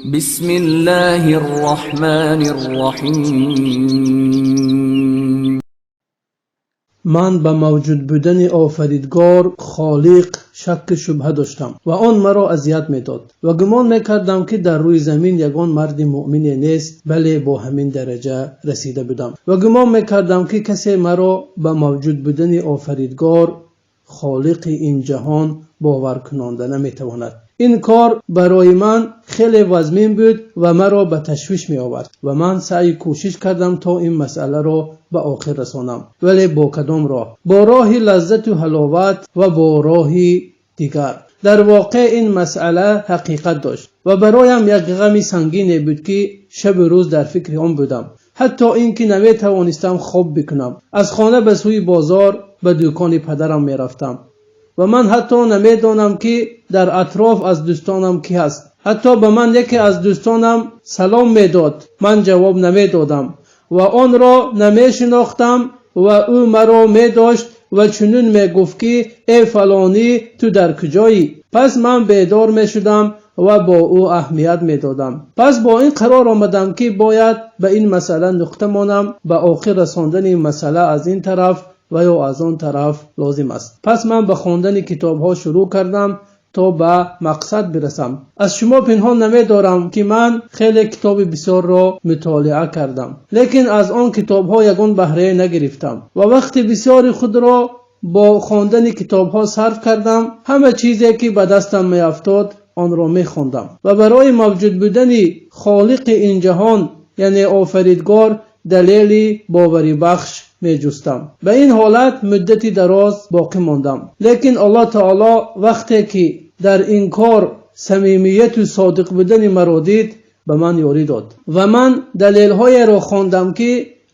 بسم الله الرحمن الرحيم. Ман ба мавҷуд будани Офаридгор, Холиқ шакку шубҳа доштам ва он маро азият медод ва гумон мекардам, ки дар рӯи замин ягон марди муъмине нест. Бале, бо ҳамин дараҷа расида будам ва гумон мекардам, ки касе маро ба мавҷуд будани Офаридгор, Холиқи ин ҷаҳон боваркунонда наметавонад. Ин кор барои ман хеле вазмин буд ва маро ба ташвиш меовард ва ман саъю кӯшиш кардам, то ин масъаларо ба охир расонам. Вале бо кадом роҳ? Бо роҳи лаззату ҳаловат ва бо роҳи дигар. Дар воқеъ ин масъала ҳақиқат дошт ва бароям як ғами сангине буд, ки шабу рӯз дар фикри он будам, ҳатто ин ки наметавонистам хоб бикунам. Аз хона ба сӯи бозор, ба дукони падарам мерафтам ва ман ҳатто намедонам, ки дар атроф аз дӯстонам кӣ ҳаст. Ҳатто ба ман яке аз дӯстонам салом медод, ман ҷавоб намедодам ва онро намешинохтам ва ӯ маро медошт ва чунин мегуфт, ки: «Э фалонӣ, ту дар куҷоӣ?» Пас ман бедор мешудам ва бо ӯ аҳамият медодам. Пас бо ин қарор омадам, ки бояд ба ин масъала нуқта монам. Ба охир расондани масъала аз ин тараф ва ё аз он тараф лозим аст. Пас ман ба хондани китобҳо шурӯъ кардам, то ба мақсад бирасам. Аз шумо пинҳон намедорам, ки ман хеле китоби бисёрро мутолиа кардам, лекин аз он китобҳо ягон баҳрае нагирифтам ва вақти бисёри худро бо хондани китобҳо сарф кардам. Ҳама чизе, ки ба дастам меафтод, онро мехондам ва барои мавҷуд будани Холиқи ин ҷаҳон, яъне Офаридгор, далели боварибахш меҷустам. Ба ин ҳолат муддати дароз боқӣ мондам, лекин Аллоҳ таоло вақте ки дар ин кор самимияту содиқ будани маро дид, ба ман ёрӣ дод ва ман далелҳоеро хондам, ки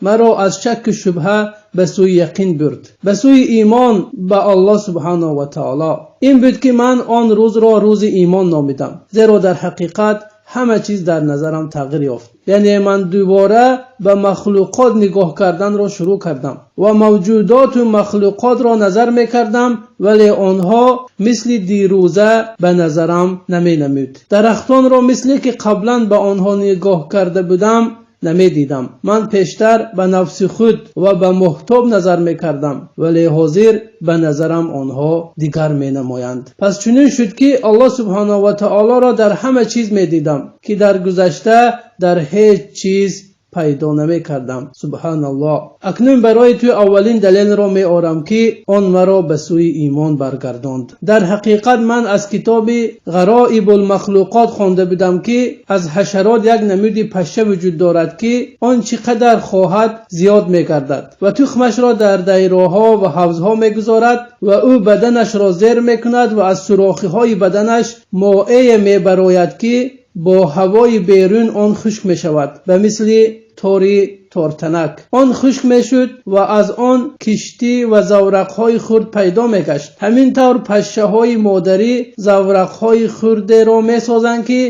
маро аз шакку шубҳа ба сӯи яқин бурд, ба сӯи имон ба Аллоҳ субҳанаҳу ва таоло. Ин буд, ки ман он рӯзро рӯзи имон номидам, зеро дар ҳақиқат ҳама чиз дар назарам тағйир ёфт. Яъне ман дубора ба махлуқот нигоҳ карданро шурӯъ кардам ва мавҷудоту махлуқотро назар мекардам, вале онҳо мисли дирӯза ба назарам наменамуд. Дарахтонро мисле ки қаблан ба онҳо нигоҳ карда будам, намедидам. Ман пештар ба нафси худ ва ба моҳтоб назар мекардам, вале ҳозир ба назарам онҳо дигар менамоянд. Пас чунин шуд, ки Аллоҳ субҳанаҳу ва таолоро дар ҳама чиз медидам, ки дар гузашта дар ҳеҷ чиз пайдо намекардам. Субҳаналлоҳ! Акнун барои ту аввалин далелро меорам, ки он маро ба сӯи имон баргардонд. Дар ҳақиқат ман аз китоби Ғароибулмахлуқот хонда будам, ки аз ҳашарот як намуди пашша вуҷуд дорад, ки он чӣ қадар хоҳад, зиёд мегардад ва тухмашро дар дайроҳо ва ҳавзҳо мегузорад ва ӯ баданашро зер мекунад ва аз сурохиҳои баданаш моэе мебарояд, ки бо ҳавои берун он хушк мешавад. Ба мисли тори тортанак он хушк мешуд ва аз он киштӣ ва заврақҳои хурд пайдо мегашт. Ҳамин тавр пашшаҳои модарӣ заврақҳои хурдеро месозанд, ки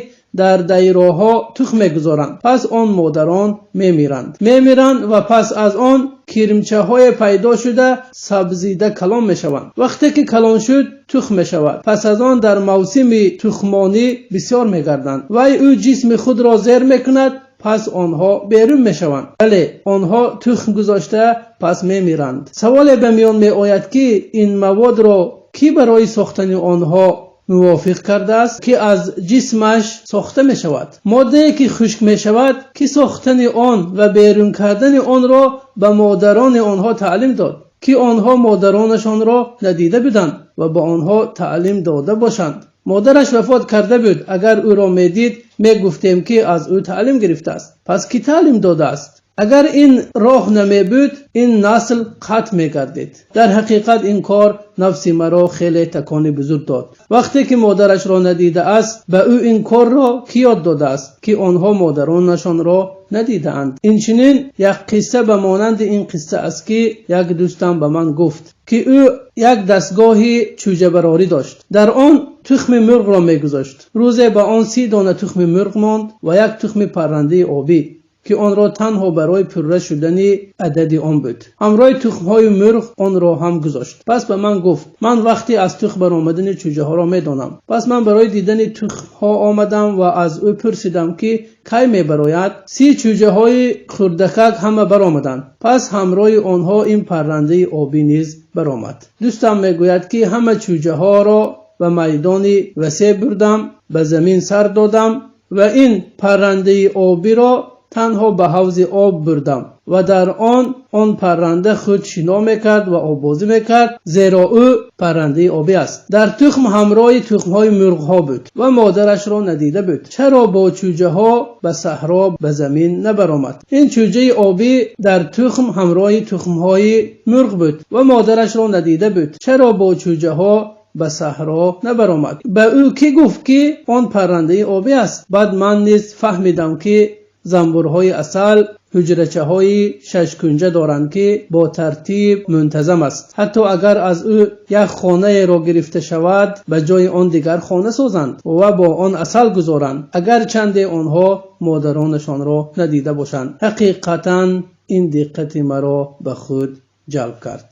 дар дайроҳо тухм мегузоранд. Пас он модарон мемиранд ва пас аз он кирмчаҳое пайдо шуда, сабзида калон мешаванд. Вақте ки калон шуд, тухм мешавад. Пас аз он дар мавсими тухмонӣ бисёр мегарданд. Вай ӯ ҷисми худро зер мекунад, пас онҳо берун мешаванд, вале онҳо тухм гузошта, пас мемиранд. Саволе ба миён меояд, ки ин маводро кӣ барои сохтани онҳо мувофиқ кардааст, ки аз ҷисмаш сохта мешавад? Моддае, ки хушк мешавад, ки сохтани он ва берун кардани онро ба модарони онҳо таълим дод, ки онҳо модаронашонро надида буданд ва ба онҳо таълим дода бошанд? Модараш вафот карда буд. Агар ӯро медид, мегуфтем, ки аз ӯ таълим гирифтааст. Пас кӣ таълим додааст? Агар ин роҳ намебуд, ин насл қатъ мегардид. Дар ҳақиқат ин кор нафси маро хеле такони бузург дод. Вақте ки модарашро надидааст, ба ӯ ин корро кӣ ёд додааст, ки онҳо модаронашонро надидаанд? Инчунин як қисса ба монанди ин қисса аст, ки як дӯстам ба ман гуфт, ки ӯ як дастгоҳи чӯҷабарорӣ дошт. Дар он тухми мурғро мегузошт. Рӯзе ба он 30 дона тухми мурғ монд ва як тухми паррандаи обӣ. ки онро танҳо барои пурра шудани адади он буд. Ҳамроҳи тухмҳои мурғ онро ҳам гузошт. Пас ба ман гуфт: «Ман вақти аз тухм баромадани чӯҷаҳоро медонам». Пас ман барои дидани тухмҳо омадам ва аз ӯ пурсидам, ки кай мебарояд. 30 чӯҷаҳои хурдакак ҳама баромаданд. Пас ҳамроҳи онҳо ин паррандаи обӣ низ баромад. Дӯстам мегӯяд, ки ҳама чӯҷаҳоро ба майдони васеъ бурдам, ба замин сар додам ва ин паррандаи обиро танҳо ба ҳавзи об бурдам ва дар он парранда худ шино мекард ва оббозӣ мекард, зеро ӯ паррандаи обӣ аст. Дар тухм ҳамроҳи тухмҳои мурғҳо буд ва модарашро надида буд. Чаро бо чӯҷаҳо ба саҳро ба замин набаромад? Ин чӯҷаи обӣ дар тухм ҳамроҳи тухмҳои мурғ буд ва модарашро надида буд. Чаро бо чӯҷаҳо ба саҳро набаромад? Ба ӯ кӣ гуфт, ки он паррандаи обӣ аст? Баъд ман низ фаҳмидам, ки занбурҳои асал ҳуҷрачаҳои шашкунҷа доранд, ки бо тартиб мунтазам аст. Ҳатто агар аз ӯ як хонаеро гирифта шавад, ба ҷои он дигар хона созанд ва бо он асал гузоранд, агар чанде онҳо модаронашонро надида бошанд. Ҳақиқатан, ин диққати маро ба худ ҷалб кард.